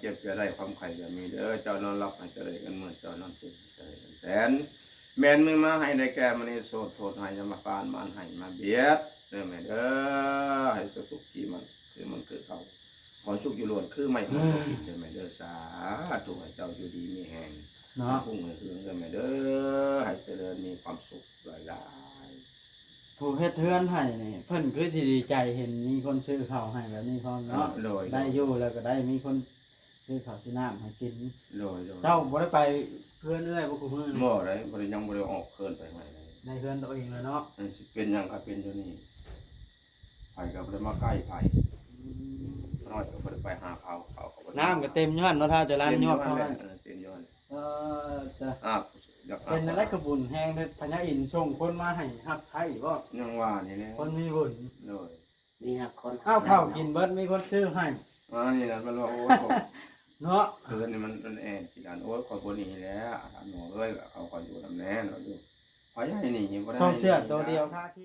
ຈັບຢ່າໄດ້ ຄວາມໄຂ້ຢ່າມີເດີ້ ເຈົ້ານອນຫຼັບໃຫ້ເຈົ້າໄດ້ເງິນໝື່ນ ເຈົ້ານອນຕື່ນໃຫ້ເຈົ້າໄດ້ເງິນແສນ ແມ່ນມີມາໃຫ້ໄດ້ແກ່ມະນີໂສດ ໂທດໃຫ້ຢ່າມາປານ ມາໃຫ້ມາບຽດເດີ້ແມ່ເດີ້ ໃຫ້ສຸກທີ່ມັນຄືມັນຄືເກົ່າ ຂໍສຸກຢູ່ລ້ວນຄືໄມ້ຂອງໂຕກິນເດີ້ແມ່ເດີ້ ສາທຸ ໃຫ້ເຈົ້າຢູ່ດີມີແຮງ ເນາະ ໃຫ້ຮຸ່ງໃຫ້ເຮືອງເດີ້ແມ່ເດີ້ ໃຫ້ຈະເລີນມີຄວາມສຸກຫຼາຍໆ. ຜູ້ເຮັດເຮືອນໃຫ້ນີ້ ເພິ່ນຄືຊິດີໃຈເຫັນມີຄົນຊື້ເຂົ້າໃຫ້ແບບນີ້ພ້ອມເນາະ ເອີ ໂດຍ ໄດ້ຢູ່ແລ້ວກໍໄດ້ມີຄົນຊື້ເຂົ້າຊື້ນ້ຳໃຫ້ກິນ ໂດຍໆ ເຈົ້າບໍ່ໄດ້ໄປເຮືອນເອື້ອຍບໍ່ ຄູ່ມື້ນີ້? ບໍ່ໄດ້ ບໍ່ໄດ້ ຍັງບໍ່ໄດ້ອອກເຮືອນໄປໃໝ່ເລີຍ ໄດ້ເຮືອນໂຕເອງແລ້ວເນາະ ເອີ ຊິເປັນຫຍັງກໍເປັນຢູ່ນີ້ ໃຜກໍບໍ່ໄດ້ມາໃກ້ໃຜ ອືມ ນ້ອຍກໍບໍ່ໄດ້ໄປຫາເຂົາ ເຂົາກໍບໍ່ໄດ້ ນ້ຳກໍເຕັມຢູ່ຫັ້ນເນາະ ຖ້າຈະລັນຍອກເຂົ້າຫັ້ນ ເອີ ເຕັມຢູ່ຫັ້ນ ເອີ ຈະ ອາບ ຢາກອາບ ເປັນຈັ່ງໃດຄືບຸນແຮງເດ້ ພະຍາອິນສົ່ງຄົນມາໃຫ້ຮັບໃຊ້ບໍ່? ຍັງວ່ານີ້ແຫຼະ ຄົນມີບຸນ ໂດຍ ມີຮັບຄົນ ອ້າວ ເຂົ້າກິນເບິດ ມີຄົນຊື້ໃຫ້ ອັນນີ້ນະ ມັນວ່າ ໂອ້ຍ ເນາະ ເພິ່ນນີ້ມັນ ມັນແອນກິນອັນ ໂອ້ຍ ຂ້ອຍບໍ່ໜີແລ້ວ ທ່ານໝໍເອີຍ ເອົາຂ້ອຍຢູ່ນຳແດ່ ເນາະ ຢູ່ ພະຍາອິນນີ້ບໍ່ໄດ້ ຊ່ອງເສື້ອໂຕດຽວ ຄາຄີ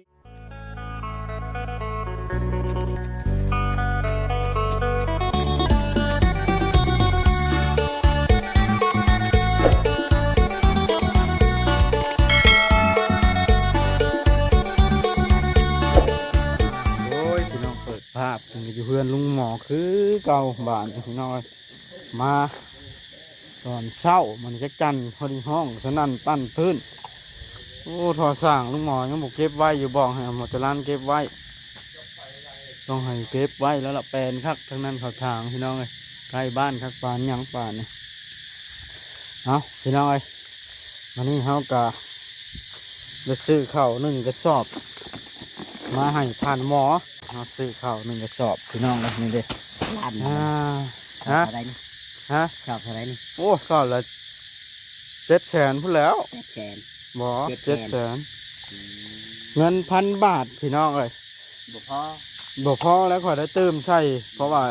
ໂອ້ຍ ພີ່ນ້ອງ ເປີດພາບ ເພິ່ນກໍຢູ່ເຮືອນລຸງໝໍຄືເກົ່າ ບາດນີ້ພີ່ນ້ອງເອີຍ ມາຕອນເຊົ້າ ມື້ນີ້ຈັກຈັນພໍດີຮ້ອງສະໜັ່ນປັ້ນພື້ນ. ໂອ້ ທໍ່ສ້າງລຸງໝໍຍັງບໍ່ເກັບໄວ້ຢູ່ ບອກໃຫ້ໝໍຈະລັນເກັບໄວ້ ຕ້ອງໃຫ້ເກັບໄວ້ແລ້ວລະ ແປນຄັກ ທາງນັ້ນເຂົາຖາງ ພີ່ນ້ອງເອີຍ ໃກ້ບ້ານຄັກປານຫຍັງປານນີ້. ເອົາ ພີ່ນ້ອງເອີຍ ມື້ນີ້ເຮົາກະໄດ້ຊື້ເຂົ້າໜຶ່ງກະສອບ ມາໃຫ້ທ່ານໝໍ ເຮົາຊື້ເຂົ້າໜຶ່ງກະສອບ ພີ່ນ້ອງເອີຍ ນີ້ເດ້ ລ້ານ ອ່າ ຮະ ເທົ່າໃດນີ້? ຮະ ຊອບເທົ່າໃດນີ້? ໂອ້ ຊອບລະເຈັດແສນພຸ້ນແລ້ວ ເຈັດແສນ ບໍ່ ເຈັດແສນ ເຈັດແສນ ອືມ ເງິນພັນບາດ ພີ່ນ້ອງເອີຍ ບໍ່ພໍ ບໍ່ພໍແລ້ວ ຂ້ອຍໄດ້ຕື່ມໃສ່ ເພາະວ່າ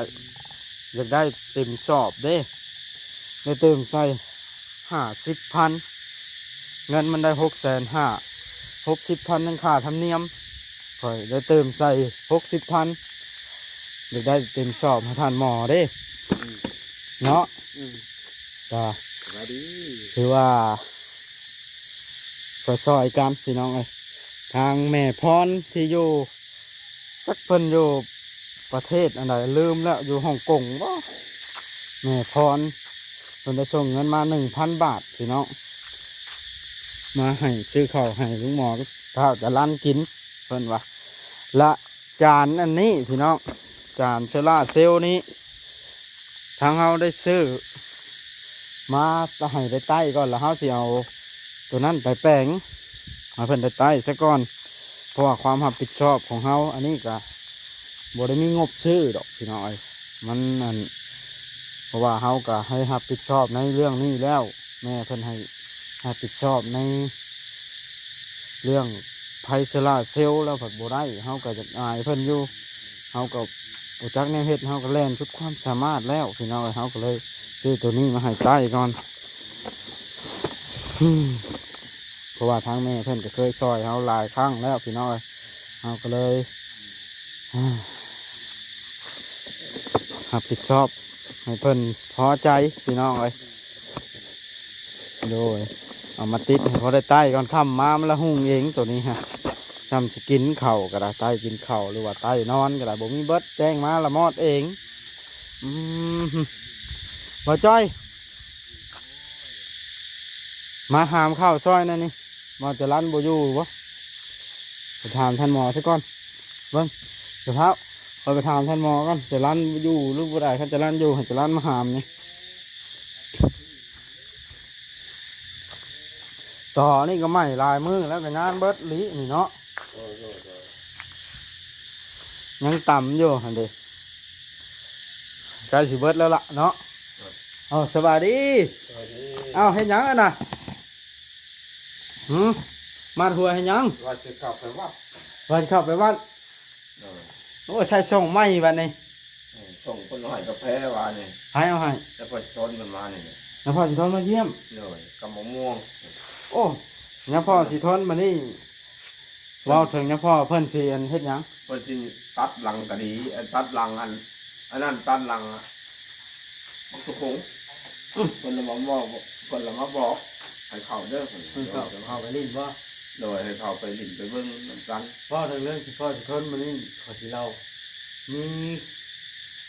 ຢາກໄດ້ເຕັມຊອບເດ້ ໄດ້ຕື່ມໃສ່ຫ້າສິບພັນ ເງິນມັນໄດ້ຫົກແສນຫ້າ ຫົກສິບພັນ ທັງຄ່າທຳນຽມ ຂ້ອຍໄດ້ຕື່ມໃສ່ຫົກສິບພັນ ຢາກໄດ້ເຕັມຊອບໃຫ້ທ່ານໝໍເດ້ ອືມ ເນາະ ອືມ ກະ ສະບາຍດີ ຖືວ່າຊ່ອຍໆກັນ ພີ່ນ້ອງເອີຍ ທາງແມ່ພອນທີ່ຢູ່ ຈັກເພິ່ນຢູ່ປະເທດອັນໃດລືມແລ້ວ ຢູ່ຮົງກົງບໍ່ ແມ່ພອນ ເພິ່ນໄດ້ສົ່ງເງິນມາໜຶ່ງພັນບາດ ພີ່ນ້ອງ ມາໃຫ້ ຊື້ເຂົ້າໃຫ້ລຸງໝໍກັບທ້າວຈະລັນກິນ ເພິ່ນວ່າ ລະຈານອັນນີ້ ພີ່ນ້ອງ ຈານໂຊລາເຊວນີ້ ທາງເຮົາໄດ້ຊື້ມາໃຫ້ໄດ້ໃຊ້ກ່ອນ ລະເຮົາຊິເອົາໂຕນັ້ນໄປແປງໃຫ້ເພິ່ນໄດ້ໃຊ້ຊະກ່ອນ ເພາະວ່າຄວາມຮັບຜິດຊອບຂອງເຮົາອັນນີ້ກະບໍ່ໄດ້ມີງົບຊື້ດອກ ພີ່ນ້ອງເອີຍ ມັນອັນ ເພາະວ່າເຮົາກະໃຫ້ຮັບຜິດຊອບໃນເລື່ອງນີ້ແລ້ວ ແມ່ເພິ່ນໃຫ້ຮັບຜິດຊອບໃນເລື່ອງໄຟໂຊລາເຊວແລ້ວພັດບໍ່ໄດ້ ເຮົາກະຢາກອາຍເພິ່ນຢູ່ ເຮົາກໍບໍ່ຈັກແນວເຮັດ ເຮົາກໍແລ່ນສຸດຄວາມສາມາດແລ້ວ ພີ່ນ້ອງເອີຍ ເຮົາກໍເລີຍຊື້ໂຕນີ້ມາໃຫ້ໃຊ້ກ່ອນ ເພາະວ່າທາງແມ່ເພິ່ນກໍເຄີຍຊ່ອຍເຮົາຫຼາຍຄັ້ງແລ້ວ ພີ່ນ້ອງເອີຍ ເຮົາກໍເລີຍ ຮັບຜິດຊອບໃຫ້ເພິ່ນພໍໃຈ ພີ່ນ້ອງເອີຍ ໂດຍ ເອົາມາຕິດໃຫ້ພໍໄດ້ໃຊ້ກ່ອນ ຄ່ຳມາມັນລະຮຸ່ງເອງໂຕນີ້ຮະ ຊ່ຳຊິກິນເຂົ້າກໍໄດ້ ໃຊ້ກິນເຂົ້າ ຫຼືວ່າໃຊ້ນອນກໍໄດ້ ບໍ່ມີເບິດ ແຈ້ງມາລະມອດເອງ ອືມ ບ່າວຈ້ອຍ ມາຫາມເຂົ້າຊ່ອຍແດ່ນີ້ ບ່າວຈະລັນບໍ່ຢູ່ບໍ່? ໄປຖາມທ່ານໝໍຊະກ່ອນ ເບິ່ງ ດຽວພ້າວ ຂ້ອຍໄປຖາມທ່ານໝໍກ່ອນ ຈະລັນຢູ່ຫຼືບໍ່ໄດ້ ຄັນຈະລັນຢູ່ ໃຫ້ຈະລັນມາຫາມນີ້ ຕໍນີ້ກໍໄໝ້ຫຼາຍມື້ແລ້ວ ກໍຍານເບິດລີ້ນີ້ເນາະ ໂດຍ ໂດຍ ໂດຍ ຍັງຕຳຢູ່ຫັ້ນເດ້ ໃກ້ຊິເບິດແລ້ວລະເນາະ ໂດຍ ເອົາ ສະບາຍດີ ສະບາຍດີ ເອົາ ເຮັດຫຍັງຫັ້ນນະ? ຫື ມັດຫົວເຮັດຫຍັງ? ວ່າຊິເຂົ້າໄປວັດ ວ່າຊິເຂົ້າໄປວັດ ໂດຍ ໂອ້ ໃສ່ສົ່ງໃໝ່ບັດນີ້ ເອີ ສົ່ງເພິ່ນໃຫ້ກາແຟວານີ້ ໃຜເອົາໃຫ້? ແລ້ວເພິ່ນຊົນເພິ່ນມານີ້ ແລ້ວພໍ່ຊິໂທມາຢ້ຽມ ໂດຍ ກັບໝາກມ່ວງ ໂອ້ ຍາພໍ່ຊິທົນບັດນີ້ ເວົ້າເຖິງຍາພໍ່ເພິ່ນຊິອັນເຮັດຫຍັງ? ເພິ່ນຊິຕັດຫຼັງກະດີ ອັນຕັດຫຼັງອັນ ອັນນັ້ນຕັດຫຼັງ ອະ ສຸຂົງ ເພິ່ນລະມາບອກ ເພິ່ນລະມາບອກໃຫ້ເຂົ້າເດີ ເພິ່ນ ເພິ່ນເຂົ້າ ເຂົ້າໄປຫຼິ້ນບໍ່? ໂດຍ ໃຫ້ເຂົ້າໄປຫຼິ້ນໄປເບິ່ງນຳກັນ. ເວົ້າເຖິງເລື່ອງຊິພໍ່ຊິຄົນມື້ນີ້ ຂໍຊິເລົ່າ ມີ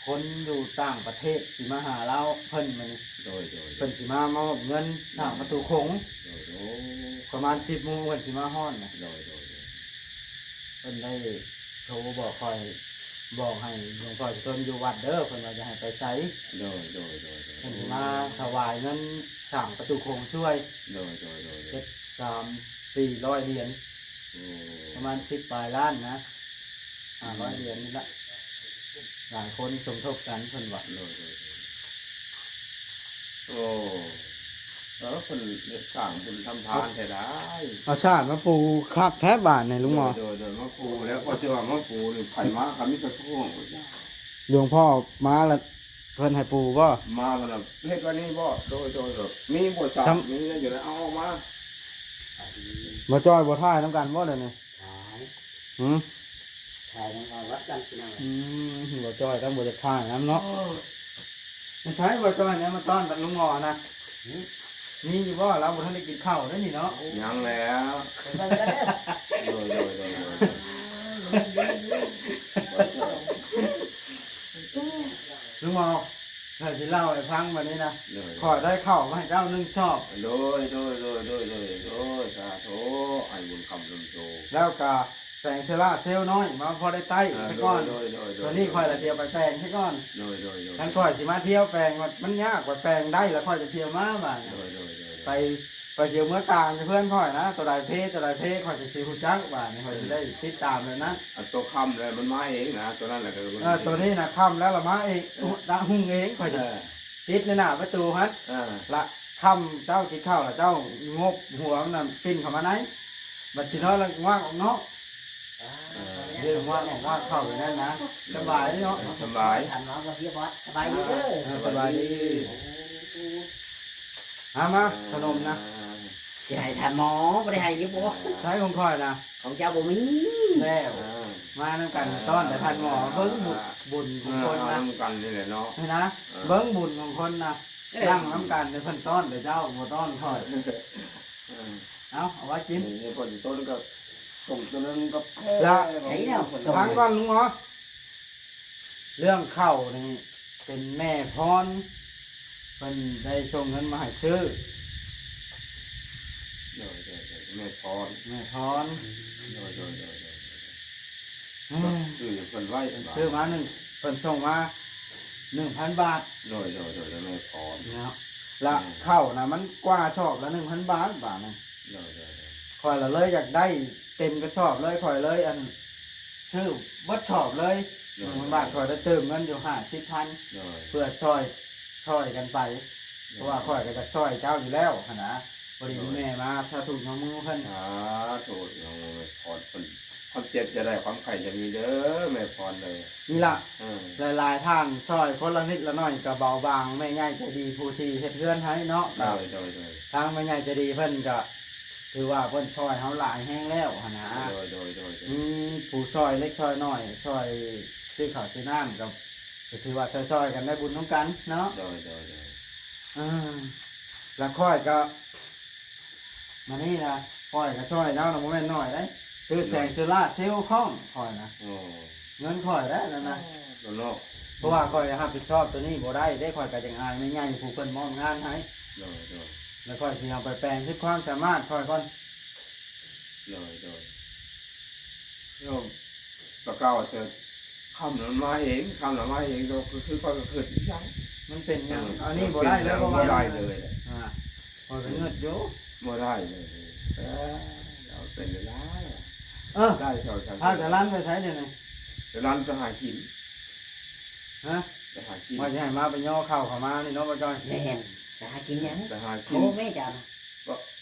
ຄົນຢູ່ຕ່າງປະເທດຊິມາຫາລາວ ເພິ່ນມື້ນີ້ ໂດຍ ໂດຍ ເພິ່ນຊິມາມອບເງິນສ້າງປະຕູຂົງ ໂດຍ ໂດຍ ປະມານສິບໂມງເພິ່ນຊິມາຮອດນະ ໂດຍ ໂດຍ ໂດຍ ເພິ່ນໄດ້ໂທບອກຂ້ອຍ ບອກໃຫ້ຫຼວງພໍ່ຊິທົນຢູ່ວັດເດີ ເພິ່ນວ່າຈະໃຫ້ໄປໃສ ໂດຍ ໂດຍ ໂດຍ ໂດຍ ເພິ່ນຊິມາຖວາຍເງິນສ້າງປະຕູຂົງຊ່ວຍ ໂດຍ ໂດຍ ໂດຍ ເຈັດສາມສີ່ຮ້ອຍຫຼຽນ ໂອ້ ປະມານສິບປາຍລ້ານນະ ຫ້າຮ້ອຍຫຼຽນນີ້ລະ ຫຼາຍຄົນສົມທົບກັນເພິ່ນວ່າ ໂດຍ ໂດຍ ໂດຍ ໂອ້ ເອີ ເພິ່ນເຮັດສ້າງບຸນທຳທານແທ້ດາຍ ເອົາສາດມາປູຄັກແທ້ບາດນີ້ລຸງໝໍ ໂດຍ ໂດຍ ໂດຍ ມາປູແລ້ວ ພໍຊິວ່າມາປູນີ້ ໃຜມາກໍມີແຕ່ພວກ ຫຼວງພໍ່ມາລະເພິ່ນໃຫ້ປູບໍ່? ມາເພິ່ນວ່າເຮັດອັນນີ້ບໍ່? ໂດຍ ໂດຍ ໂດຍ ມີບໍ່ສາດ ມີແນວຢູ່ໃນ ເອົາອອກມາ ບໍ່ຈ້ອຍບໍ່ຖ່າຍນຳກັນບໍ່ດຽວນີ້? ຖ່າຍ ຫື ຖ່າຍນຳກັນ ວັດກັນພີ່ນ້ອງ ອືມ ບໍ່ຈ້ອຍຕ້ອງບໍ່ຢາກຖ່າຍນຳເນາະ ເອີ ໃຊ້ບໍ່ຈ້ອຍແນວມາຕ້ອນບັດລຸງໝໍນະ ຫື ມີຢູ່ບໍ່? ລາວບໍ່ທັນໄດ້ກິນເຂົ້າເດ້ນີ້ເນາະ ຍັງແລ້ວ ໄປເບິ່ງກັນເດີ ໂດຍ ໂດຍ ໂດຍ ໂດຍ ລຸງໝໍ ຂ້ອຍຊິເລົ່າໃຫ້ຟັງບັດນີ້ນະ ໂດຍ ຂ້ອຍໄດ້ເຂົ້າມາໃຫ້ເຈົ້າໜຶ່ງຊອບ ໂດຍ ໂດຍ ໂດຍ ໂດຍ ໂດຍ ໂດຍ ສາທຸ ໃຫ້ບຸນຄຳຊົມໂຊ ແລ້ວກະ ແປງໂຊລາເຊວນ້ອຍມາພໍໄດ້ໃຊ້ ເອີ ຊະກ່ອນ ໂດຍ ໂດຍ ໂດຍ ໂຕນີ້ຂ້ອຍລະຊິເອົາໄປແປງຊະກ່ອນ ໂດຍ ໂດຍ ໂດຍ ຄັນຂ້ອຍຊິມາທ່ຽວແປງ ມັນຍາກກວ່າແປງໄດ້ລະຂ້ອຍຈະທ່ຽວມາບາດ ໂດຍ ໂດຍ ໂດຍ ໄປ ໄປທ່ຽວເມືອກາງຢູ່ເພື່ອນຂ້ອຍນະ ໂຕໃດເພ ໂຕໃດເພ ຂ້ອຍກໍຊິຮູ້ຈັກບາດນີ້ ຂ້ອຍຊິໄດ້ຕິດຕາມແບບນັ້ນ ອັນໂຕຄ່ຳແລ້ວມັນມາເອງນະ ໂຕນັ້ນລະກໍ ເອີ ໂຕນີ້ນະຄ່ຳແລ້ວລະມາເອງ ນະ ຮຸ່ງເອງ ຂ້ອຍຊິ ເອີ ຕິດໃນໜ້າປະຕູຫັ້ນ ເອີ ລະຄ່ຳເຈົ້າກິນເຂົ້າລະເຈົ້າງົບຫົວມັນນະ ປິ່ນເຂົ້າມາໃນ ບັດຊິນອນລະງວາກອອກນອກ ອ່າ ເອີ ເລື່ອງວ່າ ວ່າເຂົ້າໄປນັ້ນນະ ສະບາຍເນາະ ສະບາຍ ທ່ານເນາະ ບໍ່ເສຍບອດ ສະບາຍດີເດີ ອ່າ ສະບາຍດີ ໂອ້ ຫາມາ ອ່າ ຂະໜົມນະ ຊິໃຫ້ທ່ານໝໍ ບໍ່ໄດ້ໃຫ້ຢູ່ບໍ່? ໃຊ້ຂອງຂ້ອຍນະ ຂອງເຈົ້າບໍ່ມີ ແລ້ວ ອ່າ ມານຳກັນ ອ່າ ຕ້ອນແຕ່ທ່ານໝໍ ເບິ່ງບຸນຂອງຄົນນະ ອ່າ ນຳກັນນີ້ແຫຼະເນາະ ນີ້ນະ ອ່າ ເບິ່ງບຸນຂອງຄົນນະ ເອີ ນັ່ງນຳກັນ ເພິ່ນຕ້ອນແຕ່ເຈົ້າ ບໍ່ຕ້ອນຂ້ອຍ ອ່າ ເອົາ ເອົາໄວ້ກິນ ນີ້ ນີ້ເພິ່ນຕົ້ນກໍ ຕົ້ມຕົວໜຶ່ງກໍ ລະ ໃສ່ແລ້ວ ຟັງກ່ອນລຸງເນາະ ເລື່ອງເຂົ້ານີ້ເປັນແມ່ພອນ ເພິ່ນໄດ້ສົ່ງເງິນມາໃຫ້ຊື້ ໂດຍ ໂດຍ ໂດຍ ແມ່ພອນ ແມ່ພອນ ໂດຍ ໂດຍ ໂດຍ ໂດຍ ເອີ ຊື້ໃຫ້ເພິ່ນໄວ້ ເພິ່ນຊື້ມາໜຶ່ງ ເພິ່ນສົ່ງມາໜຶ່ງພັນບາດ ໂດຍ ໂດຍ ໂດຍ ແມ່ພອນເນາະ ລະ ອືມ ເຂົ້ານະມັນກວ່າຊອບລະໜຶ່ງພັນບາດ ບາດນີ້ ໂດຍ ໂດຍ ໂດຍ ຂ້ອຍລະເລີຍຢາກໄດ້ເຕັມກະສອບເລີຍ ຂ້ອຍເລີຍ ອັນ ຊື້ເບິດຊອບເລີຍ ໂດຍ ໜຶ່ງພັນບາດ ຂ້ອຍໄດ້ເຕີມເງິນຢູ່ຫ້າສິບພັນ ໂດຍ ເພື່ອຊ່ອຍ ຊ່ອຍກັນໄປ ໂດຍ ເພາະວ່າຂ້ອຍກໍຢາກຊ່ອຍເຈົ້າຢູ່ແລ້ວຫັ້ນນະ ພໍດີ ໂດຍ ແມ່ມາສາທຸຍອດມືເພິ່ນ ສາທຸຍອດມືເພິ່ນ ຄວາມເຈັບຢ່າໄດ້ ຄວາມໄຂ້ຢ່າມີເດີ ແມ່ພອນເດີ ນີ້ລະ ເອີ ຫຼາຍໆທ່ານຊ່ອຍຄົນລະນິດລະໜ້ອຍກໍເບົາບາງ ແມ່ໃຫຍ່ໃຈດີຜູ້ທີ່ເຮັດເຮືອນໃຫ້ເນາະ ໂດຍ ໂດຍ ໂດຍ ທາງແມ່ໃຫຍ່ໃຈດີເພິ່ນກໍ ຖືວ່າເພິ່ນຊ່ອຍເຮົາຫຼາຍແຮງແລ້ວຫັ້ນນະ ໂດຍ ໂດຍ ໂດຍ ໂດຍ ມີຜູ້ຊ່ອຍເລັກຊ່ອຍນ້ອຍ ຊ່ອຍຊື້ເຂົ້າຊື້ນ້ຳ ກໍ ກໍຖືວ່າຊ່ອຍໆກັນໄດ້ບຸນນຳກັນເນາະ ໂດຍ ໂດຍ ໂດຍ ເອີ ລະຂ້ອຍກໍ ມື້ນີ້ນະ ຂ້ອຍກໍຊ່ອຍເຈົ້ານະ ບໍ່ແມ່ນໜ້ອຍເດ້ ຊື້ແສງ ໂດຍ ໂຊລາເຊວພ້ອມຂ້ອຍນະ ໂອ້ ເງິນຂ້ອຍແຫຼະນັ້ນນະ ໂອ້ ເນາະ ເພາະວ່າຂ້ອຍຮັບຜິດຊອບໂຕນີ້ບໍ່ໄດ້ເດ້ ຂ້ອຍກໍຈັ່ງອາຍແມ່ໃຫຍ່ຜູ້ເພິ່ນມອບງານໃຫ້ ໂດຍ ໂດຍ ແລ້ວຂ້ອຍຊິເອົາໄປແປງສຸດຄວາມສາມາດຂ້ອຍກ່ອນ ໂດຍ ໂດຍ ໂຍມ ຕະເກົ່າເທື່ອ ຄ່ຳລະມາເອງ ຄ່ຳລະມາເອງ ກໍຄື ຂ້ອຍກໍຄຶດອີກຢ່າງ ມັນເປັນຫຍັງ ເອີ ອັນນີ້ບໍ່ໄດ້ເລີຍ ບໍ່ໄດ້ເລີຍ ອ່າ ຂ້ອຍກໍງຶດຢູ່ ບໍ່ໄດ້ເລີຍ ເອີ ເອົາເປັນໄດ້ ເອີ ໄດ້ເທົ່າຊັ້ນ ພາຈະລັນໄປໃສດຽວນີ້ ຈະລັນໄປຫາກິນ ຮະ ໄປຫາກິນ ວ່າຊິໃຫ້ມາໄປຍໍເຂົ້າເຂົ້າມານີ້ເນາະ ບໍ່ຈ້ອຍ ແມ່ນ ໄປຫາກິນຫຍັງ ໄປຫາກິນ ໂທແມ່ເຈົ້ານະ ກໍ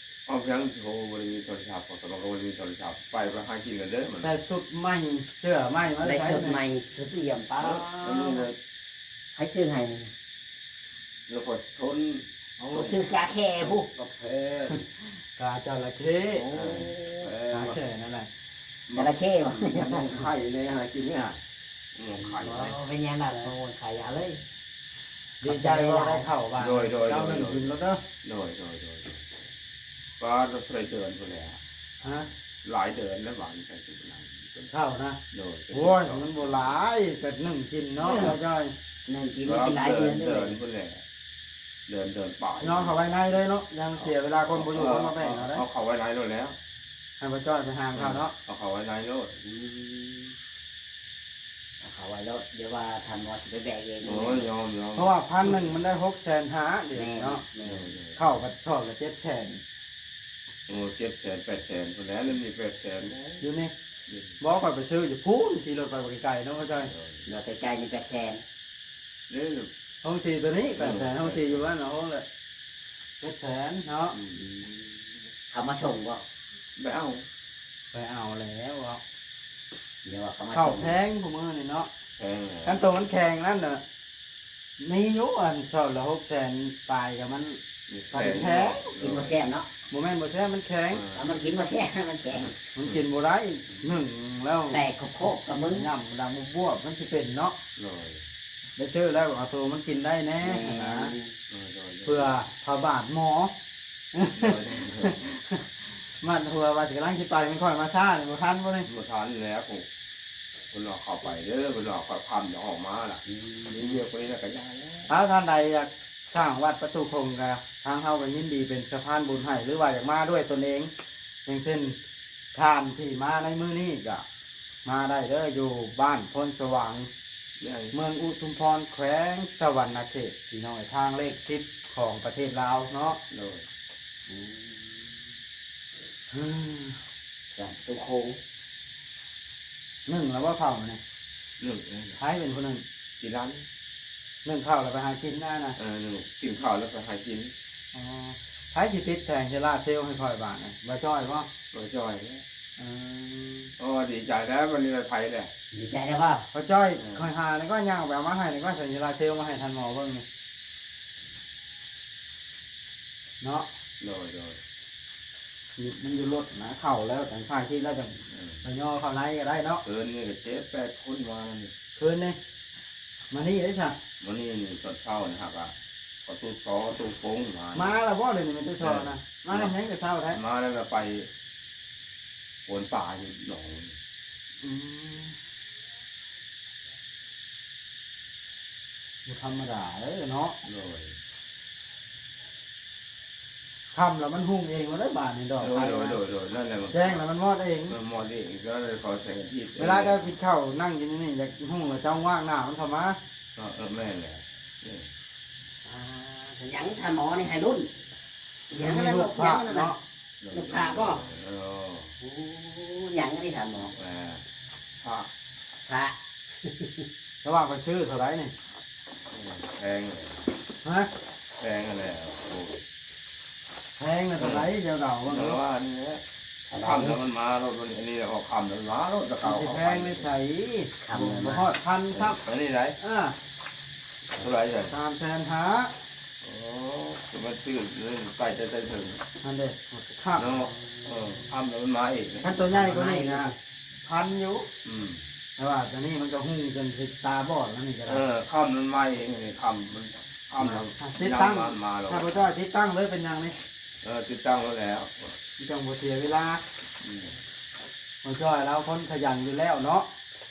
ເອົາຫຍັງ ໂທ ບໍ່ໄດ້ມີໂທລະສັບ ເພາະສະບັງກໍບໍ່ໄດ້ມີໂທລະສັບ ໄປ ໄປຫາກິນກັນເດີ ໄດ້ຊຸດໃໝ່ ເສື້ອໃໝ່ມາ ໄດ້ຊຸດໃໝ່ ຊຸດຫຼຽມ ປ້າ ເອີ ອັນນີ້ນະ ໃຜຊື້ໃຫ້ນີ້ນະ ແລ້ວກໍທົນ ໂອ້ ຊື້ກາແຂ້ພຸ້ນ ກາແຟ ກາຈະລະເຂ້ ໂອ້ ເອີ ກາແຂ້ນັ້ນແຫຼະ ຈະລະເຂ້ຫວາ ໄຂ່ແດ່ ຫາກິນແດ່ ງວງໄຂ່ ບໍ່ເປັນຫຍັງດອກ ງວງໄຂ່ ເອົາເລີຍ ດີໃຈບໍ່ໄດ້ເຂົ້າບ້ານ. ໂດຍ ໂດຍ ເຈົ້າໜຶ້ງກິນໂລດເດີ. ໂດຍ ໂດຍ ໂດຍ ໂດຍ. ປາດ ເທົ່າໃດເດືອນພຸ້ນແຫຼະ. ຮະ? ຫຼາຍເດືອນແລ້ວຫວານໃສ່ຈຸນະ. ເຂົ້ານະ. ໂດຍ. ໂອ້ຍ ມັນບໍ່ຫຼາຍ ກໍໜຶ້ງກິນເນາະ ເອີ ເຈົ້າຈ້ອຍ. ໜຶ້ງກິນມັນຊິຫຼາຍເດືອນ ເດືອນພຸ້ນແຫຼະ. ເດືອນ ເດືອນປາຍ. ນ້ອງເຂົ້າໄວ້ໃນເລີຍເນາະ ຢ່າເສຍເວລາຄົນບໍ່ຢູ່ ເອີ ຄົນມາແບກເອົາໄດ້. ເອົາເຂົ້າໄວ້ໃນໂລດແລ້ວ. ໃຫ້ບໍ່ຈ້ອຍໄປຫາເຂົ້າເນາະ. ເອີ ເອົາເຂົ້າໄວ້ໃນໂລດ. ອືມ ເອົາເຂົ້າໄວ້ໂລດ ດຽວວ່າທ່ານໝໍຊິໄປແບກເອງ. ໂອ້ຍ ຍອມ ຍອມ. ເພາະວ່າພັນໜຶ່ງມັນໄດ້ຫົກແສນຫ້າເດເນາະ. ແມ່ນ ແມ່ນ. ເຂົ້າກັບຊອກລະເຈັດແສນ. ໂອ້ ເຈັດແສນ ແປດແສນພຸ້ນແຫຼະ. ນີ້ແປດແສນ ຢູ່ນີ້. ບໍ່ ຂ້ອຍໄປຊື້ຢູ່ພຸ້ນ ຂີ່ລົດໄປບໍ່ໄກໆເນາະ ເຂົ້າໃຈ. ເອີ ເຫຼືອໄກໆນີ້ແປດແສນ. ເດ້ ໂຮງສີໂຕນີ້ແປດແສນ. ເອີ ໂຮງສີຢູ່ບ້ານເຮົາແຫຼະ ເຈັດແສນເນາະ. ອືມ ເຂົາມາສົ່ງບໍ່? ໄປເອົາ ໄປເອົາແລ້ວ. ດຽວວ່າເຂົາມາ ເຂົ້າແພງ ສົ່ງ ຄູ່ມື້ນີ້ເນາະ. ແພງແລ້ວ. ຄັນໂຕມັນແຂງນັ້ນນະ ມີຢູ່ ອັນຊອບລະຫົກແສນປາຍ ກໍມັນ ແພງ ແພງ. ກິນບໍ່ແຊບເນາະ. ບໍ່ແມ່ນບໍ່ແຊບ ມັນແຂງ. ເອີ ເອົາ ມັນກິນບໍ່ແຊບ ມັນແຂງ. ມັນກິນບໍ່ໄດ້ ໜຶ້ງແລ້ວແຕກໂຄກໆກັບມຶງ ຫຍ້ຳດັງບວບໆ ມັນຊິເປັນເນາະ. ໂດຍ. ໄດ້ຊື້ແລ້ວເອົາໂຕມັນກິນໄດ້ແດ່ ແມ່ນ ຫັ້ນນະ. ໂດຍ ໂດຍ ໂດຍ. ເພື່ອພະບາດໝໍ. ໂດຍ ໂດຍ ໂດຍ. ມັນຫົວວ່າຊິກຳລັງຊິໄປ ມັນຄ່ອຍມາຊ້ານີ້ ບໍ່ທັນບໍ່ນີ້? ບໍ່ທັນແລ້ວ. ເພິ່ນວ່າເຂົ້າໄປເດີ ເພິ່ນວ່າຄ່ອຍຄ່ຳຈະອອກມາລະ. ອືມ ມີວຽກໄປແລ້ວກໍຢ່າແລ້ວ. ຖ້າທ່ານໃດຢາກສ້າງວັດປະຕູຄົງ ກໍທາງເຮົາກໍຍິນດີເປັນສະພານບຸນໃຫ້ ຫຼືວ່າຢາກມາດ້ວຍຕົນເອງ ຢ່າງເຊັ່ນ ທ່ານທີ່ມາໃນມື້ນີ້ກໍມາໄດ້ເດີ ຢູ່ບ້ານໂພນສະຫວ່າງ ເມືອງອຸທຸມພອນ ແຂວງສະຫວັນນະເຂດ ພີ່ນ້ອງເອີຍ ທາງເລກສິບຂອງປະເທດລາວເນາະ. ໂດຍ. ອືມ ອືມ ສາທຸໂຄງ. ໜຶ້ງແລ້ວບໍ່ເຂົ້າມື້ນີ້? ໜຶ້ງແລ້ວ. ໃຜເປັນຜູ້ໜຶ້ງ? ຈີລັນ. ໜຶ້ງເຂົ້າແລ້ວໄປຫາກິນນະນະ? ເອີ ໜຶ້ງ ກິນເຂົ້າແລ້ວໄປຫາກິນ. ອໍ ໃຜຊິຕິດແຜງໂຊລາເຊວໃຫ້ຂ້ອຍບາດນີ້? ບໍ່ຈ້ອຍບໍ່? ບໍ່ຈ້ອຍແລ້ວ. ອືມ ໂອ້ ດີໃຈແລ້ວ ວັນນີ້ໄດ້ໄຟແລ້ວ. ດີໃຈແລ້ວບໍ່? ບໍ່ຈ້ອຍ. ເອີ ຂ້ອຍຫາແລ້ວກໍຍ່າງໄປເອົາມາໃຫ້ ແລ້ວກໍໃສ່ໂຊລາເຊວມາໃຫ້ທ່ານໝໍເບິ່ງນີ້ ເນາະ. ໂດຍ ໂດຍ. ມັນຢູ່ລົດນະ ເຂົ້າແລ້ວຈັ່ງຖ່າຍຄລິບແລ້ວຈັ່ງ ເອີ ໄປຍໍເຂົ້າໃນກໍໄດ້ເນາະ. ຄືນນີ້ກໍເຈັດແປດຄົນມານີ້. ຄືນນີ້ ມານີ້ເດ້ຊະ? ມານີ້ນີ້ຕອນເຊົ້ານີ້ຫາກວ່າ ເຂົາຕູ້ຊໍຕູ້ປົງມາ. ມາແລ້ວບໍ່? ດຽວນີ້ແມ່ນຕູ້ຊໍນະ. ເອີ ມາແຮງແຕ່ເຊົ້າແທ້. ມາແລ້ວລະໄປກວນປາຢູ່ໜອງ. ອືມ ບໍ່ທຳມະດາເດີເນາະ. ໂດຍ. ຄ່ຳແລ້ວມັນຮຸ່ງເອງເລີຍບາດນີ້ດອກ. ໂດຍ ໂດຍ ໂດຍ ໂດຍ. ນັ້ນແຫຼະ ແຈ້ງແລ້ວມັນມອດເອງ. ເອີ ມອດເອງ. ກໍເລີຍຂໍແສງອາທິດ. ເວລາເຈົ້າກິນເຂົ້ານັ່ງກິນຢູ່ນີ້ ຢາກຮຸ່ງແລ້ວເຈົ້າຫວ່າງໜ້າມັນເຂົ້າມາ. ເອີ ເອີ ແມ່ນແຫຼະ. ເອີ ອ່າ ຫຍັງທ່ານໝໍນີ້ໃຫ້ລຸ້ນ? ຫຍັງນັ້ນ? ລູກພະເນາະ. ລູກພະບໍ່? ເອີ ໂອ້ ຫຍັງອັນນີ້ທ່ານໝໍ? ເອີ ພະ ພະ. ແຕ່ວ່າຂ້ອຍຊື້ເທົ່າໃດນີ້? ເອີ ແພງເລີຍ. ຮະ? ແພງຫັ້ນແຫຼະ. ໂອ້ ແພງນະ. ເອີ ເທົ່າໃດ? ດຽວເດົາເບິ່ງ. ແຕ່ວ່ານີ້ແຫຼະ ຄ່ຳແລ້ວມັນມາໂລດ. ອັນນີ້ແຫຼະ ອອກຄ່ຳແລ້ວມັນມາໂລດ. ແຕ່ເກົ່າ ມັນຊິແພງໄປໃສ? ຄ່ຳແລ້ວມາ ບໍ່ຮອດພັນຊ້ຳ. ເອີ ອັນນີ້ໃດ? ເອີ ເທົ່າໃດ? ສາມແສນຫ້າ. ໂອ້ ຄືມັນຊື້ໃກ້ໃຈໃຕ້ເຖິງຫັ້ນເດ້. ຄັກເນາະ. ເອີ ຄ່ຳແລ້ວມັນມາເອງ. ຄັນໂຕໃຫຍ່ກວ່ານີ້ນະ ພັນຢູ່. ອືມ ແຕ່ວ່າຕອນນີ້ມັນກໍຮຸ່ງຈົນຊິຕາບອດແລ້ວນີ້ກໍໄດ້. ເອີ ຄ່ຳແລ້ວມັນມາເອງ. ນີ້ຄ່ຳ ມັນຄ່ຳແລ້ວ ຕິດຕັ້ງ ນ້ຳມັນມາໂລດ. ຖ້າບໍ່ເຈົ້າຕິດຕັ້ງເລີຍເປັນຫຍັງນີ້? ເອີ ຕິດຕັ້ງໂລດແລ້ວ ມັນຈັ່ງບໍ່ເສຍເວລາ. ອືມ ບໍ່ຈ້ອຍລາວຄົນຂະຫຍັນຢູ່ແລ້ວເນາະ.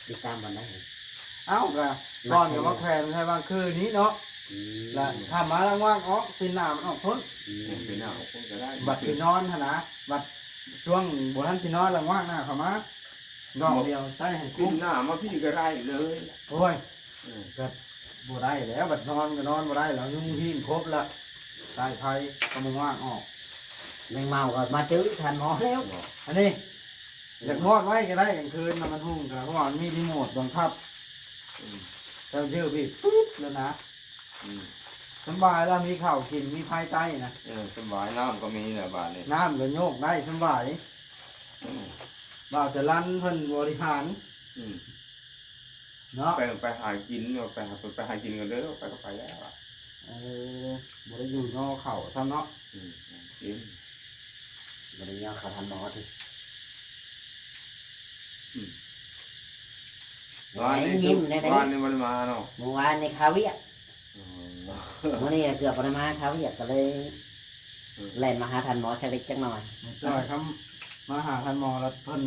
ຕິດຕາມວັນໃດ? ເອົ້າ ກໍກ່ອນກໍມາແຂວນໃສ່ວາງຄືນີ້ເນາະ. ອືມ ລະຖ້າມາລະຫວ່າງອອກ ປິ່ນໜ້າມັນອອກພຸ້ນ. ອືມ ປິ່ນໜ້າອອກພຸ້ນກໍໄດ້. ບັດຊິນອນຫັ້ນນະ ບັດຊ່ວງບໍ່ທັນຊິນອນລະຫວ່າງໜ້າເຂົ້າມາ ດອກດຽວໃສ່ໃຫ້ຄຸ້ມ. ປິ່ນໜ້າມາພີ້ກໍໄດ້ເລີຍ. ໂອ້ຍ ເອີ ກໍບໍ່ໄດ້ແລ້ວ ບັດນອນກໍນອນບໍ່ໄດ້ແລ້ວ ຍຸງຮີນຄົບລະ ສາຍໄຟກໍບໍ່ຫວ່າງອອກ. ແມງເມົາກໍມາຈື່ທ່ານໝໍແລ້ວ. ອັນນີ້ ຢາກມອດໄວ້ກໍໄດ້ກາງຄືນນະ ມັນຮຸ່ງກໍ ເພາະວ່າມັນມີຣີໂມດບັງຄັບ. ອືມ ເຈົ້າຈື່ບີບປຶບແລ້ວນະ. ອືມ ສຳບາຍລະ ມີເຂົ້າກິນ ມີໄຟໃຕ້ນະ. ເອີ ສຳບາຍ ນ້ຳກໍມີແລ້ວບາດນີ້ ນ້ຳກໍໂຍກໄດ້ສຳບາຍ. ອືມ ບ່າວຈະລັນເພິ່ນບໍລິຫານ. ອືມ ເນາະ ໄປ ໄປຫາກິນ ໄປຫາ ໄປຫາກິນກັນເດີ ໄປກໍໄປແລ້ວ. ເອີ ບໍ່ໄດ້ຢູ່ຍໍເຂົ້າຊ້ຳເນາະ. ອືມ ກິນ ບໍ່ໄດ້ຍໍເຂົ້າທ່ານໝໍຕິ. ອືມ ວານນີ້ ຍິ້ມແນວໃດ? ວານນີ້ບໍ່ໄດ້ມາເນາະ ມື້ວານນີ້ຄາວຽກ. ອໍ ມື້ນີ້ກໍເກືອບບໍ່ໄດ້ມາຄາວຽກ ກໍເລີຍ ເອີ ແລ່ນມາຫາທ່ານໝໍສັກເລັກຈັກໜ້ອຍ. ບໍ່ຈ້ອຍ ຄຳມາຫາທ່ານໝໍແລ້ວ ເພິ່ນ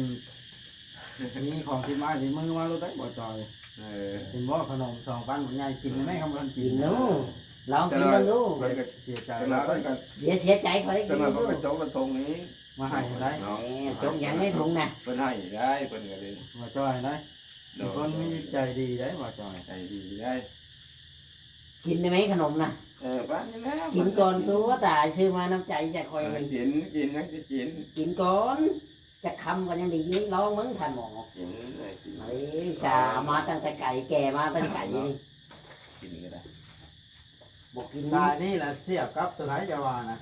ມີຂອງຕິດໄມ້ຕິດມືມາໂລດໄດ໋ ບໍ່ຈ້ອຍ. ເອີ ເຫັນບໍ່ ຂະໜົມສອງປັ້ນບັກໃຫຍ່ ກິນໄດ້ໄໝ ຄຳວ່າທ່ານກິນ ກິນດູ ລອງກິນເບິ່ງດູ. ເພິ່ນກໍເສຍໃຈ ແລ້ວເພິ່ນກໍ ດຽວເສຍໃຈ ຂ້ອຍໄດ້ກິນ ແລ້ວເພິ່ນກໍໄປຈົກໃນຖົງນີ້ ມາໃຫ້ໄດ້. ເອີ ຈົກຫຍັງໃນຖົງນະ ເພິ່ນໃຫ້ໄດ້ ເພິ່ນກໍໄດ້ ບໍ່ຈ້ອຍໄດ້. ໂດຍ ເປັນຄົນມີຈິດໃຈດີໄດ໋ ບໍ່ຈ້ອຍ ໃຈດີໄດ໋. ກິນໄດ້ໄໝຂະໜົມນະ? ເອີ ປານນີ້ແຫຼະ ກິນກ່ອນຕົວະ ຕາຍ ຊື້ມານ້ຳໃຈຈາກຂ້ອຍນີ້. ເອີ ກິນ ກິນ ຍັງຊິກິນ ກິນກ່ອນ ຈັກຄຳກໍຍັງດີ ນີ້ລອງເບິ່ງທ່ານໝໍ. ກິນເລີຍ ກິນ ເອີຍ ສາມາຕັ້ງແຕ່ໄກ ແກ່ມາຕັ້ງແຕ່ໄກນີ້ ກິນນີ້ກໍໄດ້. ບໍ່ກິນ ສາຍນີ້ລະສຽບກັບຕົວໃດຈະວ່ານະ?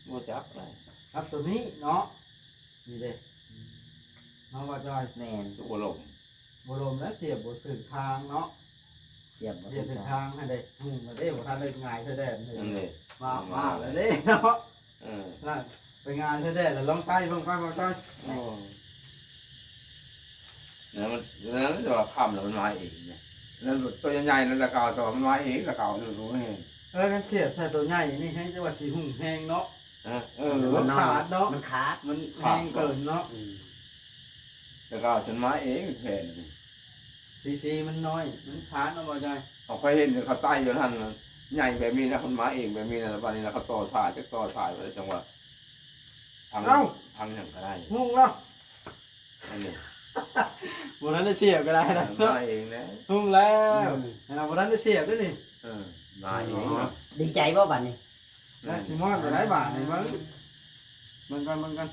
ບໍ່ຈັກເລີຍ ກັບຕົວນີ້ເນາະ. ນີ້ເດ້ ເນາະ ບໍ່ຈ້ອຍ. ແມ່ນ ຄືບໍ່ລົມ ບໍ່ລົມແລ້ວ ສຽບບໍ່ຖືກທາງເນາະ. ສຽບບໍ່ຖືກທາງ ສຽບຖືກທາງຫັ້ນເດ້ ຫຸ່ງແລ້ວເດ້ ບໍ່ທັນໄດ້ຫງາຍໃສ່ແດດເລີຍ ນັ້ນເດ້ ມາ ມາແລ້ວເດ້ເນາະ. ເອີ ນັ້ນ ໄປຫງາຍໃສ່ແດດແລ້ວ ລອງໄຕ່ເບິ່ງໄປ ບໍ່ຈ້ອຍ. ໂອ້ ນັ້ນມັນ ນັ້ນມັນຈະວ່າຄຳແລ້ວມັນມາເອງນະ. ນັ້ນໂຕໃຫຍ່ໆນັ້ນລະກາວ ແຕ່ວ່າມັນມາເອງລະກາວ ເອີ ບໍ່ແມ່ນ. ເອີ ຄັນສຽບໃສ່ໂຕໃຫຍ່ນີ້ ແຮງຈະວ່າຊິຫຸ່ງແຮງເນາະ. ເອີ ເອີ ມັນຂາດເນາະ ມັນຂາດ ມັນແຮງເກີນເນາະ. ອືມ ແຕ່ກໍເອົາຈົນມາເອງແຜ່ນ ຊີຊີມັນນ້ອຍ ມັນຂາດເນາະ ບໍ່ຈ່ອຍ. ເຮົາເຄີຍເຫັນເຂົາໄຕ່ຢູ່ຫັ້ນ ໃຫຍ່ແບບນີ້ນະ ມັນມາເອງແບບນີ້ນະ. ບາດນີ້ລະເຂົາຕໍ່ສາຍ ຈັກຕໍ່ສາຍໄປໄດ້ ຈັ່ງວ່າທາງ ເອົ້າ ທາງຫຍັງກໍໄດ້ ງງແລ້ວ. ອັນນີ້ ບໍ່ທັນໄດ້ສຽບກໍໄດ້ນະ ເອີ ມາເອງແລ້ວ ງງແລ້ວ. ອືມ ອັນນັ້ນບໍ່ທັນໄດ້ສຽບເດ້ນີ້. ເອີ ມາເອງເນາະ. ອໍ ດີໃຈບໍ່ບາດນີ້? ແລ້ວຊິມອດໄປໄດ້ບາດນີ້ ເບິ່ງ ເບິ່ງກ່ອນ ເບິ່ງກ່ອນ.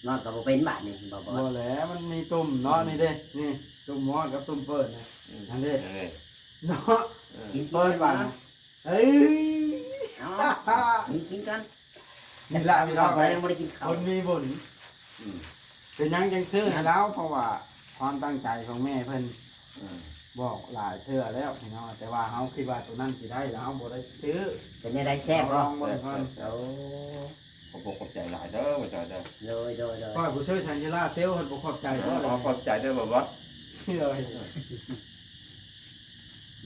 ມອດກໍບໍ່ເປັນບາດນີ້ ບໍ່ ບໍ່ ບໍ່ແຫຼະ ມັນມີຕຸ່ມເນາະ. ອືມ ນີ້ເດ້ ນີ້ ຕຸ່ມມອດກັບຕຸ່ມເປີດນະ. ອືມ ນັ້ນເດ້ ນັ້ນເດ້ເນາະ. ເອີ ກິນ ເປີດບາດນະ. ເອີ ເອົາ ກິນ ກິນກ່ອນ. ນີ້ລະພີ່ນ້ອງ ຍັງບໍ່ໄດ້ກິນເຂົ້າ ຄົນມີບຸນ. ອືມ ເປັນຫຍັງຈັ່ງຊື້ໃຫ້ລາວ? ເພາະວ່າຄວາມຕັ້ງໃຈຂອງແມ່ເພິ່ນ ອືມ ບອກຫຼາຍເທື່ອແລ້ວພີ່ນ້ອງ ແຕ່ວ່າເຮົາຄິດວ່າໂຕນັ້ນຊິໄດ້ ແລ້ວເຮົາບໍ່ໄດ້ຊື້. ເປັນແນວໃດ ແຊບບໍ່? ລອງເບິ່ງກ່ອນ. ແຊບ ແຊບ ໂອ້ ຂອບອົກຂອບໃຈຫຼາຍເດີ ບໍ່ຈ່ອຍເດີ. ໂດຍ ໂດຍ ໂດຍ. ຂ້ອຍຜູ້ຊື້ແຊງກິລາເຊວ ເພິ່ນບໍ່ຂອບໃຈບໍ່? ອໍ ຂອບໃຈເດີບໍ່ບອດ. ໂດຍ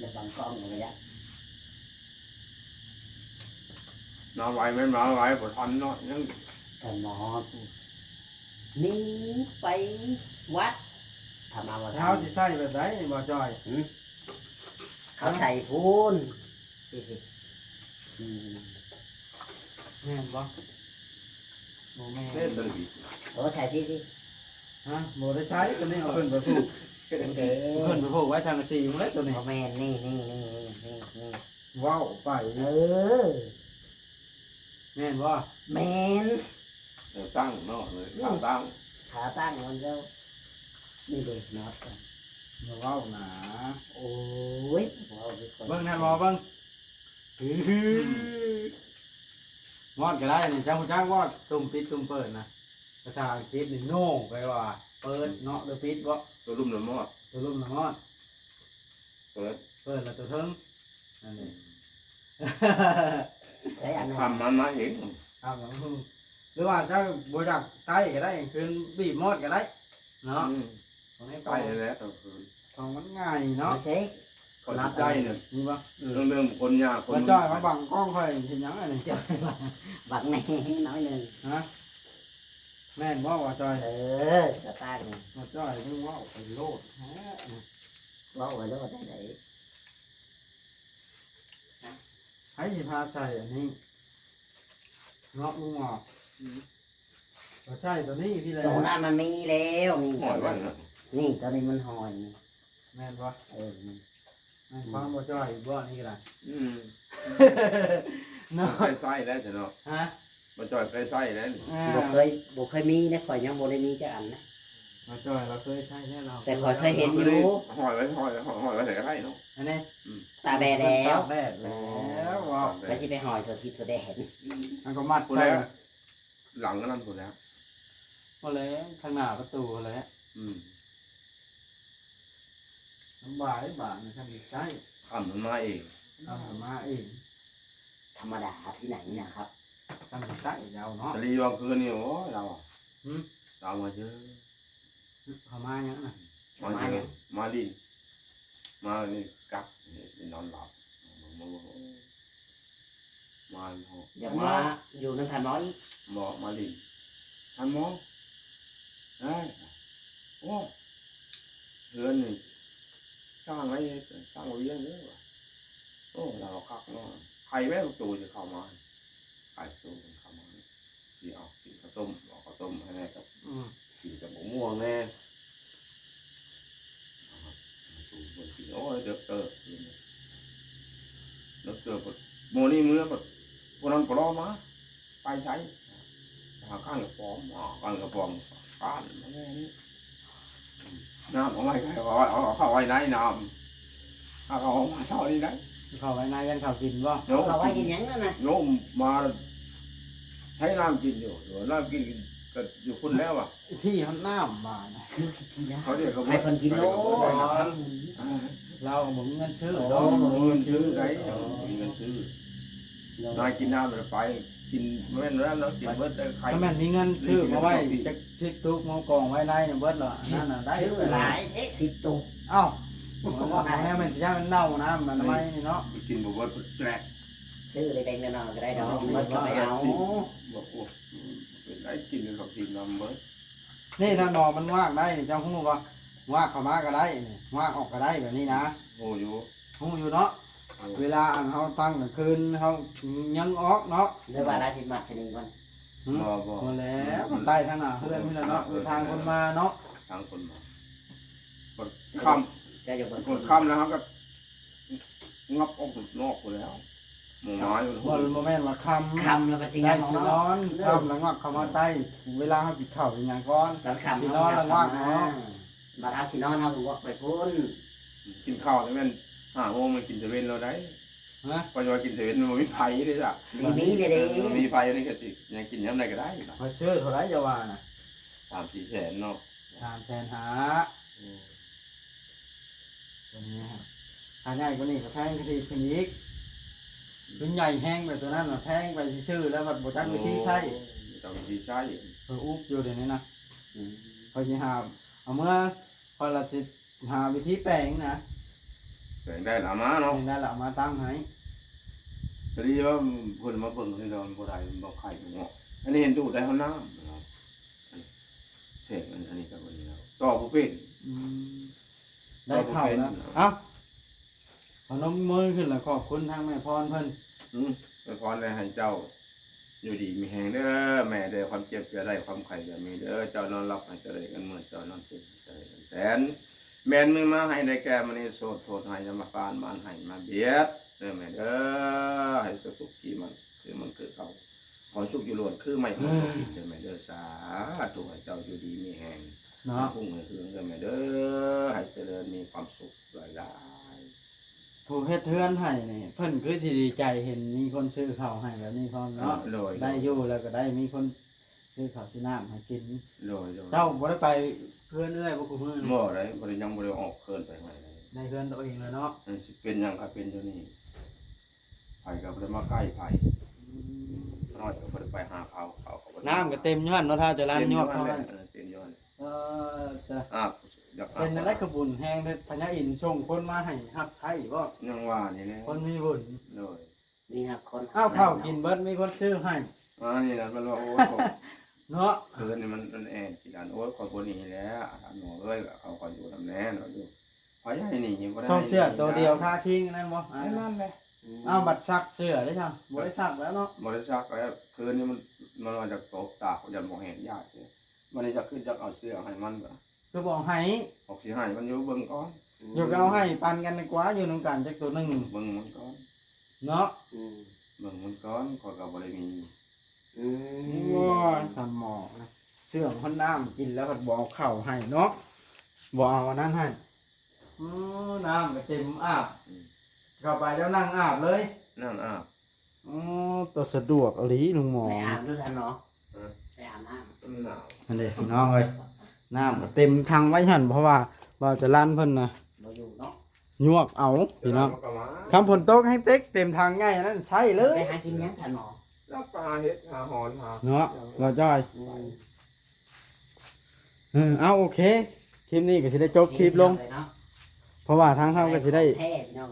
ຢ່າບັງກ້ອງກັນລະຍະ. ມາໄວແມ່ນມາໄວ ບໍ່ທັນເນາະ ຍັງ ທ່ານໝໍນີ້ໄປວັດ ຖ້າມາບໍ່ທັນ. ເຮົາຊິໃຊ້ແບບໃດບໍ່ຈ່ອຍ? ຫື? ເຂົາໃສ່ພຸ້ນ ນີ້ໆ ອືມ ແມ່ນບໍ່? ບໍ່ແມ່ນ ເດ້ຕົວນີ້. ໂອ້ ໃສ່ພີ້ໆ ຮະ ບໍ່ໄດ້ໃຊ້ຕົວນີ້ ເອົາຂຶ້ນໄປຜູກ ເດ້ ເພິ່ນໄປຜູກໄວ້ສັງກະສີພຸ້ນແຫຼະຕົວນີ້. ບໍ່ແມ່ນ ນີ້ໆໆໆ ເວົ້າໄປ ເອີ ແມ່ນບໍ່? ແມ່ນ ເອີ ຕັ້ງເນາະ ເອີ ອືມ ຂາຕັ້ງ ຂາຕັ້ງມັນກໍ ນີ້ເດ້ ນັບກັນ ຢ່າເວົ້າໜາ. ໂອ້ຍ ເວົ້າຄືຄົນ ເບິ່ງນະ ລໍເບິ່ງ ອືມ ມອດກໍໄດ້ນີ້ ເຈົ້າຮູ້ຈັກບໍ່ ຕຸ່ມປິດຕຸ່ມເປີດນະ? ພາສາອັງກິດນີ້ ໂນ ແປວ່າເປີດເນາະ ຫຼືປິດເບາະ? ຕົວລຸ່ມນະມອດ ຕົວລຸ່ມນະມອດ ເປີດ ເປີດແລ້ວຕົວເທິງ ອັນນີ້ ໃຊ້ອັນນັ້ນ ຄຳມັນມາເອງ ຄຳມັນ ຫຼືວ່າເຈົ້າບໍ່ຢາກໃຕ້ກໍໄດ້ ຄືນບີບມອດກໍໄດ້ເນາະ. ອືມ ຂອງໃນ ໃຕ້ແລ້ວກໍຄືນ ຂອງມັນງ່າຍເນາະ. ບໍ່ໃຊ້ ຂ້ອຍໃຈນະ ມີບໍ່? ເອີ ເລື່ອງຄົນຍາກຄົນ ມາຈ່ອຍມາບັງກ້ອງຂ້ອຍເຮັດຫຍັງອັນນີ້? ບັງແດ່ໜ້ອຍໜຶ່ງ ຮະ ແມ່ນບໍ່ວ່າຈ່ອຍ? ເອີ ກະຕັ້ງ ມາຈ່ອຍ ມຶງເວົ້າໄປໂລດແທ້ ເວົ້າໄປໂລດໄດ້ໃດ? ໃຜຊິພາໃສ່ອັນນີ້ເນາະ ລຸງຫວໍ? ອືມ ກໍໃສ່ຕົວນີ້ພີ້ແຫຼະ ໂຕນັ້ນມັນມີແລ້ວ ນີ້ ຫ້ອຍໄວ້ນະ ນີ້ ຕົວນີ້ມັນຫ້ອຍນີ້. ແມ່ນບໍ່? ເອີ ແມ່ນ ແມ່ນຄວາມບໍ່ຈ່ອຍອີກບໍ່ນີ້ກໍໄດ້? ອືມ ເນາະ ເຄີຍໃຊ້ແລ້ວເນາະ ຮະ ບໍ່ຈ່ອຍເຄີຍໃຊ້ແລ້ວນີ້. ອ່າ ບໍ່ເຄີຍ ບໍ່ເຄີຍມີເດ້ ຂ້ອຍຍັງບໍ່ໄດ້ມີຈັກອັນນະ. ມາຈ່ອຍລາວເຄີຍໃຊ້ແລ້ວ ແຕ່ຂ້ອຍເຄີຍເຫັນຢູ່ ຫ້ອຍໄວ້ ຫ້ອຍ ຫ້ອຍໄວ້ໃສກໍໄດ້ເນາະ ອັນນີ້ ອືມ ຕາກແດດແລ້ວ ຕາກແດດແລ້ວ ອໍ ຕາກແດດ ແລ້ວຊິໄປຫ້ອຍທົ່ວທິດທົ່ວແດນ ອືມ ມັນກໍມັດໃສ່ ພຸ້ນແຫຼະ ຫຼັງອັນນັ້ນພຸ້ນແຫຼະ ບໍ່ແລ້ວ ທາງໜ້າປະຕູຫັ້ນແຫຼະ ອືມ ສຳບາຍບາດນີ້ ຄັນຊິໃຊ້ ຄຳມັນມາເອງ ຄຳມັນມາເອງ ທຳມະດາທີ່ໄຫນນະຄັບ ຄັນຊິໃຊ້ລາວເນາະ ສາລີວ່າຄືນນີ້ ໂອ້ຍ ລາວ ຫື ລາວມາເຈີ ເຂົາມາຫຍັງນະ? ມາຫຍັງ? ມາຫຼິ້ນ ມານີ້ກັກ ນີ້ນອນຫຼັບ ມາ ມາ ໂອ້ ຢາກມາຢູ່ນຳທ່ານໝໍອີກ. ບໍ່ ມາຫຼິ້ນ. ທ່ານໝໍ ເອີຍ ໂອ້ ເຮືອນນີ້ສ້າງໄວ້ ສ້າງວຽງເດີວ່າ. ໂອ້ ລາວຄັກເນາະ. ໃຜແມ່ນໂຕຊິເຂົ້າມາ ໃຜໂຕເຂົ້າມາ ຊິເອົາກິນເຂົ້າຕົ້ມ ເອົາເຂົ້າຕົ້ມໃຫ້ແດ່ກັບ ອືມ ກິນກັບບັກມ່ວງແດ່. ໂອ້ຍ ເດີກເຕີບ ເດີກເຕີບ. ມື້ນີ້ເມືອ ພວກນັ້ນກໍລໍມາ ໄປໃສ ຫາກ້ານກະປອມ ອ້າວ ກ້ານກະປອມ ກ້ານມາແລ້ວນີ້. ນ້ຳເອົາໄວ້ ເອົາ ເອົາເຂົ້າໄວ້ໃນນ້ຳ ເອົາເຂົ້າມາເຊົ້ານີ້ໄດ໋ ເຂົ້າໄວ້ໃນ ຢ້ານເຂົາກິນບໍ່? ໂຍມ ເຂົ້າໄວ້ກິນຫຍັງນັ້ນນະ? ໂຍມມາໃຫ້ນ້ຳກິນຢູ່ ນ້ຳກິນກໍຢູ່ພຸ້ນແລ້ວວ່າ ທີ່ຮອດນ້ຳບາດນະ ເຂົາເອີ້ນ ໃຫ້ເພິ່ນກິນໂລດ. ລາວກໍບໍ່ມີເງິນຊື້ ໂອ້ ດອກ ບໍ່ມີເງິນຊື້ໄດ໋ ບໍ່ມີເງິນຊື້. ນາຍກິນນ້ຳແລ້ວໄປ ກິນແມ່ນແລ້ວເນາະ ກິນເບິດໄດ້ໄຂ່ ຖ້າແມ່ນມີເງິນຊື້ມາໄວ້ຈັກສິບຕຸກ ມາກອງໄວ້ໃນນັ້ນເບິດລະ ອັນນັ້ນນະໄດ້ ຊື້ຫຼາຍເດ້ ສິບຕຸກ. ເອົ້າ ແນວແມ່ນຊິຢ້ານມັນເນົ່ານະ ມັນໄມ້ນີ້ເນາະ ກິນບໍ່ເບິດ ແຈກ ຊື້ເລັກໆນ້ອຍໆກໍໄດ້ດອກ ເບິດກໍໄປເອົາ. ບໍ່ ໂອ້ ເປັນໄດ້ກິນເຂົ້າກິນນ້ຳເບິດ. ນີ້ ຖ້າໜໍມັນງວາກໄດ້ນີ້ ເຈົ້າຮູ້ບໍ່? ງວາກເຂົ້າມາກໍໄດ້ນີ້ ງວາກອອກກໍໄດ້ແບບນີ້ນະ. ຮູ້ຢູ່ ຮູ້ຢູ່ເນາະ. ເອີ ເວລາອັນເຮົາຕັ້ງກາງຄືນ ເຮົາຍັງອອກເນາະ ຫຼືວ່າລາຍທິດມາດຊະນີກ່ອນ? ຫຶ? ບໍ່ ບໍ່ ບໍ່ແລ້ວ ມັນໄຕ່ທາງໜ້າເຮືອນນີ້ແຫຼະເນາະ ເອີ ທາງຄົນມາເນາະ ທາງຄົນມາ. ບັດຄ່ຳ ເຈົ້າຢູ່ເບິ່ງ ກ່ອນຄ່ຳແລ້ວເຮົາກໍ ງັບອອກນອກພຸ້ນແລ້ວ ໝູໝາຢູ່. ບໍ່ ບໍ່ແມ່ນວ່າຄ່ຳ ຄ່ຳແລ້ວກໍຊິ ໃກ້ ງັບອອກ ຊິນອນ ເນາະ ຄ່ຳແລ້ວງັບເຂົ້າມາໃຕ້ ເວລາເຮົາກິນເຂົ້າກິນຫຍັງກ່ອນ ຕອນຄ່ຳຊິນອນແລ້ວງັບເນາະ. ບັດເຮົາຊິນອນເຮົາກໍງວກໄປພຸ້ນ. ກິນເຂົ້ານີ້ແມ່ນຫ້າໂມງ ແມ່ນກິນຕາເວັນແລ້ວໄດ໋. ຮະ? ເພາະວ່າກິນຕາເວັນມັນບໍ່ມີໃຜເດ້ຈ້ະ ມີ ມີເດ້ ເອີ ບໍ່ມີໃຜນີ້ກໍຊິ ຍັງກິນຍາມໃດກໍໄດ້. ຂ້ອຍຊື້ເທົ່າໃດຢ່າວ່ານະ ສາມສີ່ແສນເນາະ. ສາມແສນຫ້າ. ອືມ ຕົວນີ້ຮະ ຖ້າໃຫຍ່ກວ່ານີ້ກໍແພງຂຶ້ນອີກ ຂຶ້ນອີກ. ຄືໃຫຍ່ແຮງແບບຕົວນັ້ນນະ ແພງໄປຊື່ໆ ແລ້ວບັດບໍ່ຈັກວິທີໃຊ້. ໂອ້ ບໍ່ຈັກວິທີໃຊ້ ເພິ່ນອຸບຢູ່ດຽວນີ້ນະ. ອືມ ຂ້ອຍຊິຫາເອົາເມືອ ຂ້ອຍລະຊິຫາວິທີແປງນະ. ແປງໄດ້ລະເອົາມາເນາະ ແປງໄດ້ລະເອົາມາຕັ້ງໃຫ້. ພໍດີວ່າເພິ່ນມາເບິ່ງໃຫ້ດອນບໍ່ໄດ້ ມັນບໍ່ໄຂ່ບໍ່ເງາະ. ອັນນີ້ເຫັນດູດໄດ້ເຮົານ້ຳເນາະ ແສງອັນ ອັນນີ້ກໍບໍ່ດີແລ້ວ ຕໍ່ບໍ່ເປັນ. ອືມ ໄດ້ເຂົ້າແລ້ວ ຕໍ່ບໍ່ເປັນ. ເອົ້າ ພະນົມມືຂຶ້ນລະຂອບຄຸນທາງແມ່ພອນເພິ່ນ. ອືມ ແມ່ພອນ ແລະ ໃຫ້ເຈົ້າຢູ່ດີມີແຮງເດີແມ່ເດີ ຄວາມເຈັບຢ່າໄດ້ ຄວາມໄຂ້ຢ່າມີເດີ ເຈົ້ານອນຫຼັບໃຫ້ເຈົ້າໄດ້ເງິນໝື່ນ ເຈົ້ານອນຕື່ນໃຫ້ເຈົ້າໄດ້ເງິນແສນ ແມ່ນມືມາໃຫ້ໄດ້ແກ່ມະນີໂສດ ໂທດໃຫ້ຢ່າມາປານ ມານໃຫ້ມາບຽດເດີແມ່ເດີ ໃຫ້ສຸກທີ່ມັນຄືມັນຄືເກົ່າ ຂໍໃຫ້ສຸກຢູ່ລ້ວນຄືໄມ້ ຂອງຕົວກິນເດີແມ່ເດີ. ສາທຸ ໃຫ້ເຈົ້າຢູ່ດີມີແຮງ ເນາະ ຮຸ່ງເຮືອງເດີແມ່ເດີ ໃຫ້ຈະເລີນມີຄວາມສຸກຫຼາຍໆ. ຜູ້ເຮັດເຮືອນໃຫ້ນີ້ ເພິ່ນຄືຊິດີໃຈເຫັນມີຄົນຊື້ເຂົ້າໃຫ້ແບບນີ້ພ້ອມເນາະ. ເອີ ໂດຍ ໄດ້ຢູ່ແລ້ວກໍໄດ້ມີຄົນຊື້ເຂົ້າຊື້ນ້ຳໃຫ້ກິນ. ໂດຍ ໂດຍ ເຈົ້າບໍ່ໄດ້ໄປເຮືອນເອື້ອຍບໍ່ ຄູ່ມື້ນີ້? ບໍ່ໄດ້ ບໍ່ໄດ້ ຍັງບໍ່ໄດ້ອອກເຮືອນໄປໃສເລີຍ ໄດ້ເຮືອນຕົວເອງແລ້ວເນາະ. ເອີ ຊິເປັນຫຍັງກໍເປັນຢູ່ນີ້ ໃຜກໍບໍ່ໄດ້ມາໃກ້ໃຜ. ອືມ ນ້ອຍກໍບໍ່ໄດ້ໄປຫາເຂົາ ເຂົາກໍບໍ່ໄດ້ ນ້ຳກໍເຕັມຢູ່ຫັ້ນເນາະ ຖ້າຈະລັນຍອກເຂົ້າຫັ້ນ. ເອີ ເຕັມຢູ່ຫັ້ນ. ເອີ ເປັນຈັ່ງໃດຄືບຸນແຮງເດ້ ພະຍາອິນສົ່ງຄົນມາໃຫ້ຮັບໃຊ້ບໍ່? ຍັງວ່ານີ້ແຫຼະ ຄົນມີບຸນ. ໂດຍ ມີຮັບຄົນ ເອົາເຂົ້າກິນເບິດ ມີຄົນຊື້ໃຫ້. ອັນນີ້ນະ ມັນວ່າ ໂອ້ຍ ເນາະ ເພິ່ນນີ້ມັນ ມັນແອງກິນອັນ ໂອ້ຍ ຂ້ອຍບໍ່ໜີແລ້ວ ທ່ານໝໍເອີຍ ເອົາຂ້ອຍຢູ່ນຳແດ່ເນາະ ຢູ່ ຂ້ອຍໃຫ້ໜີບໍ່ໄດ້. ສົ່ງເສື້ອໂຕດຽວຄາຄິງອັນນັ້ນບໍ່? ອັນນັ້ນແຫຼະ. ອືມ ອ້າວ ບັດຊັກເສື້ອເດ້ຊະ ບໍ່ໄດ້ຊັກແລ້ວເນາະ. ບໍ່ໄດ້ຊັກແລ້ວ ຄືນນີ້ມັນ ມັນວ່າຈະຕົກຕາກ ຢ້ານບໍ່ແຫ້ງຢາກ. ບັດນີ້ຈັກຄືຈັກເອົາເສື້ອໃຫ້ມັນ ຄືບໍ່ເອົາໃຫ້ ອອກຊິໃຫ້ມັນຢູ່ ເບິ່ງກ່ອນ. ອືມ ຢູ່ໄປເອົາໃຫ້ປັນກັນດີກວ່າ ຢູ່ນຳກັນຈັກໂຕໜຶ່ງ ເບິ່ງມັນກ່ອນເນາະ. ອືມ ເບິ່ງມັນກ່ອນ ຂ້ອຍກໍບໍ່ໄດ້ມີ. ອືມ ໂອ້ຍ ທ່ານໝໍນະ ເຊື່ອງຮອດນ້ຳກິນແລ້ວພັດບໍ່ເອົາເຂົ້າໃຫ້ເນາະ ບໍ່ເອົາອັນນັ້ນໃຫ້. ອໍ ນ້ຳກໍເຕັມອາບ. ອືມ ເຂົ້າໄປແລ້ວນັ່ງອາບເລີຍ ນັ່ງອາບ. ອໍ ຕົວສະດວກອີ່ຫຼີລຸງໝໍ. ໄປອາບດູທ່ານເນາະ. ຮະ? ໄປອາບນ້ຳ. ມັນໜາວ ຫັ້ນເດ້ພີ່ນ້ອງເອີຍ ນ້ຳກໍເຕັມຖັງໄວ້ຫັ້ນ ເພາະວ່າບ່າວຈະລັນເພິ່ນນະ ບໍ່ຢູ່ເນາະ ຍວກເອົາພີ່ນ້ອງ. ແຕ່ວ່າມັນກໍມາ ຄັນຝົນຕົກແຮງເຕັກເຕັມຖັງໃຫຍ່ອັນນັ້ນໃຊ້ເລີຍ. ໄປຫາກິນຫຍັງທ່ານໝໍ? ແລ້ວໄປຫາເຫັດຫາຫອນຫາ ເນາະ ບ່າວຈ້ອຍ. ອືມ ເອີ ເອົາ ໂອເຄ ຄລິບນີ້ກໍຊິໄດ້ຈົບຄລິບລົງ ເພາະວ່າທາງເຮົາກໍຊິໄດ້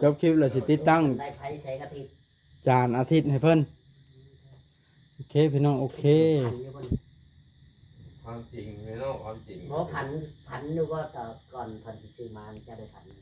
ຈົບຄລິບ ແລ້ວຊິຕິດຕັ້ງ ໄດ້ໄຟແສງອາທິດ ຈານອາທິດໃຫ້ເພິ່ນ ໂອເຄພີ່ນ້ອງ ໂອເຄ. ຝັນຢູ່ບໍ່ນີ້? ຄວາມຈິງພີ່ນ້ອງ ຄວາມຈິງ. ບໍ່ ຝັນ ຝັນຢູ່ບໍ່ ຕອນກ່ອນເພິ່ນຊິຊື້ມາ ເຈົ້າໄດ້ຝັນ?